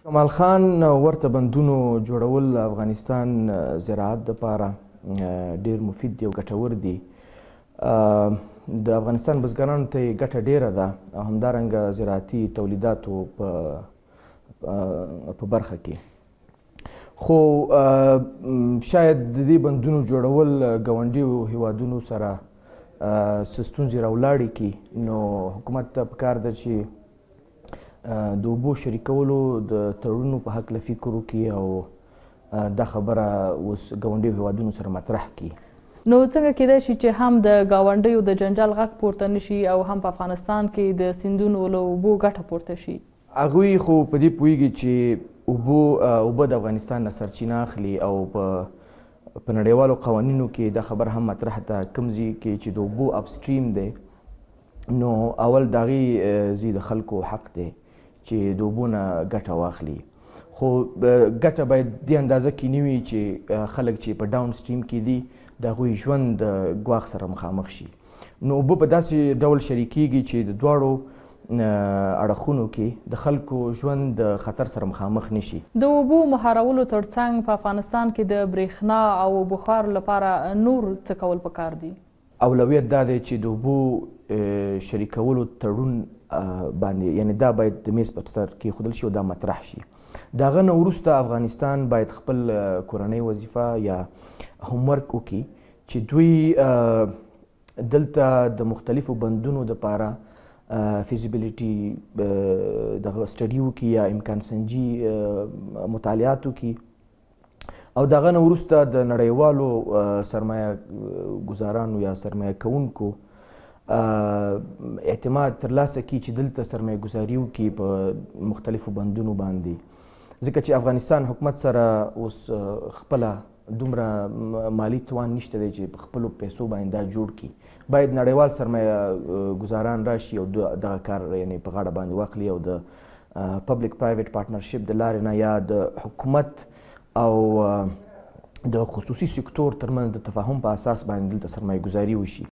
کمال خان ورته بندونو جوړول افغانستان زراعت دپاره ډیر مفید دی او ګټور دي. د افغانستان بزګرانو ته یې ګټه ډیره ده او همدارنګه زراعتي تولیداتو په برخه کې. خو شاید د دې بندونو جوړول ګاونډیو هیوادونو سره څه ستونزې راولاړې کړي، نو حکومت ته پکار ده چې د اوبو شریکولو د تړونونو په هکله فکر وکړي او دا خبره اوس ګاونډیو هیوادونو سره مطرح کړي. نو څنګه کېدای شي چې هم د ګاونډیو د جنجال غږ پورته نه شي او هم په افغانستان کې د سیندونو له اوبو ګټه پورته شي؟ هغوی خو په دې پوهېږي چې اوبه د افغانستان نه سرچینه اخلي او په نړیوالو قوانینو کې دا خبره هم مطرح ده، کوم ځای کې چې د اوبو اپسټریم دی نو اول د هغې ځای د خلکو حق دی چې د اوبو نه ګټه واخلي. خو ګټه باید دې اندازه کې نه وي چې خلک چې په ډاون سټریم کې دي د هغوی ژوند د ګواښ سره مخامخ شي. نو اوبه په داسې ډول شریکېږي چې د دواړو اړخونو کې د خلکو ژوند د خطر سره مخامخ نشي. د اوبو مهارولو ترڅنګ په افغانستان کې د برېښنا او بخار لپاره نور څه کول پکار دي؟ اولویت دا دی چې د اوبو شریکولو تړون باندې، یعنې دا باید د میز پر سر کېښودل شي او دا مطرح شي. د هغه نه وروسته افغانستان باید خپل کورنۍ وظیفه یا هومورک وکړي چې دوی دلته د مختلفو بندونو دپاره فیزیبیلیټي دغه سټډي وکړي یا امکان سنجي مطالعات وکړي او د هغه نه وروسته د نړیوالو سرمایه ګزارانو یا سرمایه کوونکو اعتماد ترلاسه کړي چې دلته سرمایه ګزاري وکړي په مختلفو بندونو باندې. ځکه چې افغانستان حکومت سره اوس خپله دومره مالي توان نشته دی چې په خپلو پیسو باندې دا جوړ کړي. باید نړیوال سرمایه ګزاران راشي او دغه کار یعنې په غاړه باندې واخلي او د پبلک پرایویټ پارټنرشپ د لارې نه یا د حکومت او د خصوصي سکتور ترمنځ د تفاهم په اساس باندې دلته سرمایه ګزاري وشي.